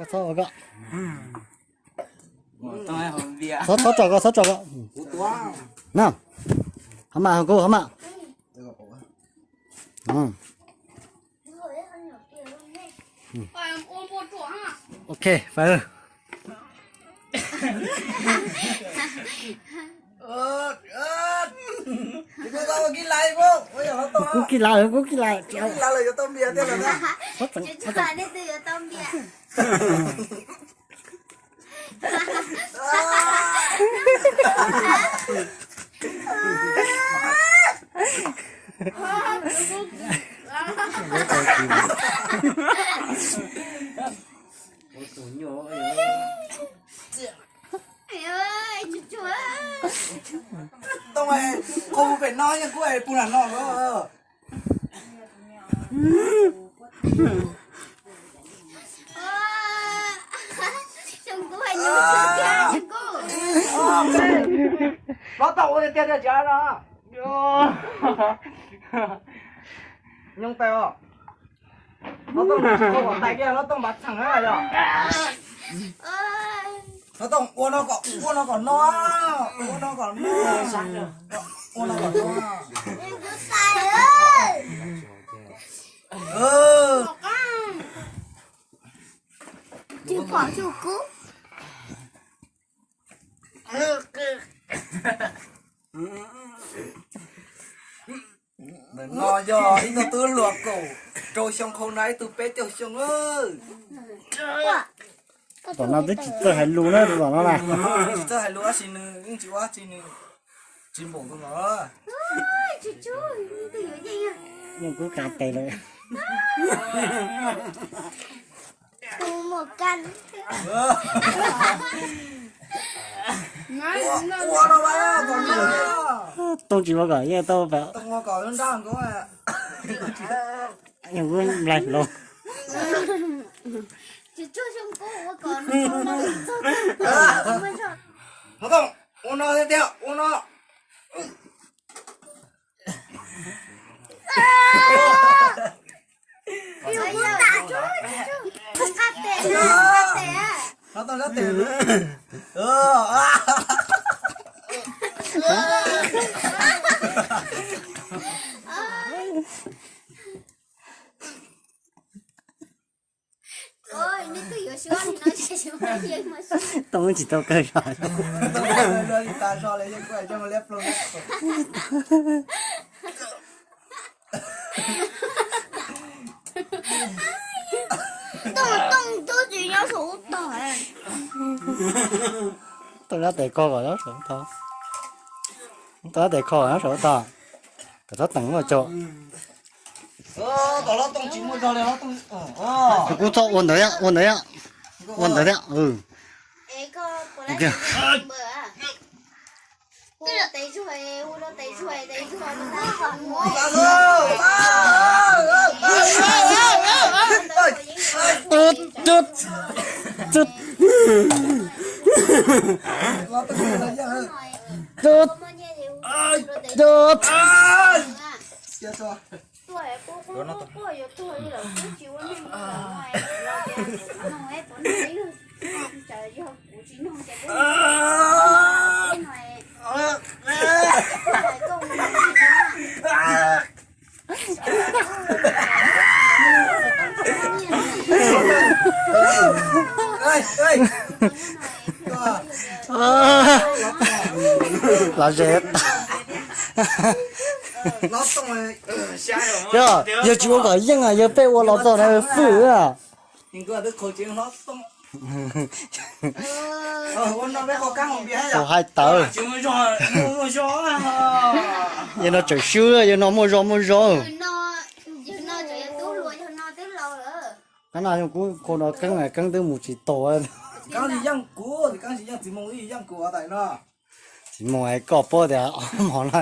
Txhob ua ko. Txhob, txhob tso ko, txhob tso ko. No. Hov mas, Hwm Kub, hov mas. Ok, fais. Kuv kib lawm, kuv kib lawm. Txhob txhob txhob. Tooj, qhov pem no yeej kuj pug nram no. Hlob Tooj ua tiag tiag tsis no. Nyob tais os. Hlob Tooj tsis tau kom tais kiag, Hlob Tooj npav txheem na yog. Hlob Tooj ua no kom, ua no kom no, ua no kom no, ua no kom no. Ntawm no yog ib tug tub hluas kaum rau xyoo, qhov no ib tug peb caug xyoo. Tom no twb tsis txawj hais lus na, tom no na. Tsis txawj hais lus dab tsi, nws yeej tsis ua dab tsi, nws tsis npaum tus no. Yeej kub kav tes lawm. Tooj tsis ua kom yeej tau pam. Yeej kub nplaig hloov. Ua no tiag tiag, ua no. Tooj tsis tau kawg zog. Tooj, Tooj tub tsis nyob saum ub tog. Tooj nyob tes kho kom nyob saum ub tog. Tooj nyob tes kho kom nyob saum ub tog. Kom txhob teem ua tso. Kuv txhob ua ntawd, ua ntawd, ua ntawd thiab. Los ze. Yog, yog tsis ua kom yeej, yog peb ua los txog na fwj. Kuv hais tawv. Yog no tseem swb, yog no muaj zog muaj zog. Qab no yog kuv qhau no keeb, keeb twb mus tsis tau. Txiv Moos es koj paub tias ob hmo no.